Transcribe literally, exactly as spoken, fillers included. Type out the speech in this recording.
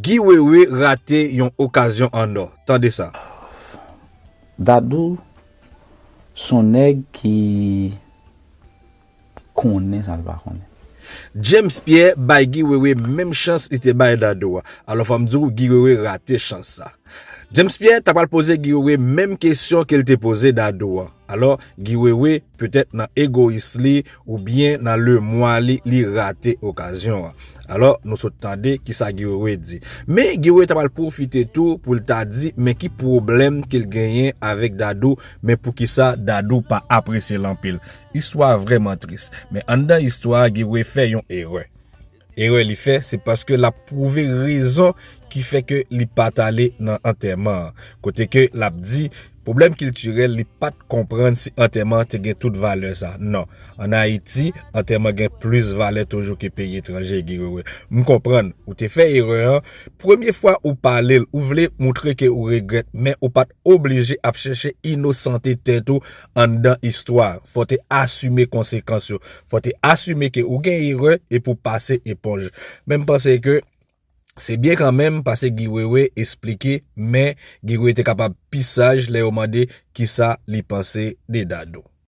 Guy Wewe rate yon okazyon an nò. Tande sa. Dadou se yon nèg ki konnen sa l pa konnen. James Pierre bay Guy Wewe menm chans li te bay Dadou a. Alò fò m di w Guy Wewe rate chans sa. James Pierre ta pral poze Guy Wewe menm kesyon ke l te poze Dadou a. Alò Guy Wewe petèt nan egoyis li oubyen nan lemwa li li rate okazyon an. Alò nou sot tande kisa Guy Wewe di. Men Guy Wewe ta pral pwofite tou pou l ta di men ki pwoblèm ke l genyen avèk Dadou, men poukisa Dadou pa apresye l anpil. Istwa vrèman tris. Men anndan istwa a Guy Wewe fè yon erè. Erè li fè se paske l ap pwouve rezon ki fè ke li pa t ale nan antèman an. Kote ke l ap di pwoblèm kiltirèl li pa t konprann si antèman an te gen tout valè sa. Non. Ann Ayiti, antèman gen plis valè toujou ke peyi etranje, Guy Wewe. M konprann, ou te fè erè an. Premye fwa ou pale l, ou vle moutre ke ou regrèt, men ou pa t oblije ap chèche inosante tèt ou anndan istwa. Fò w te asime konsekans yo. Fò w te asime ke ou gen erè epi w pase eponj. Men m panse ke se byen kanmenm pase Guy Wewe esplike, men Guy Wewe te kapab pi saj lè yo mande kisa li panse de Dadou.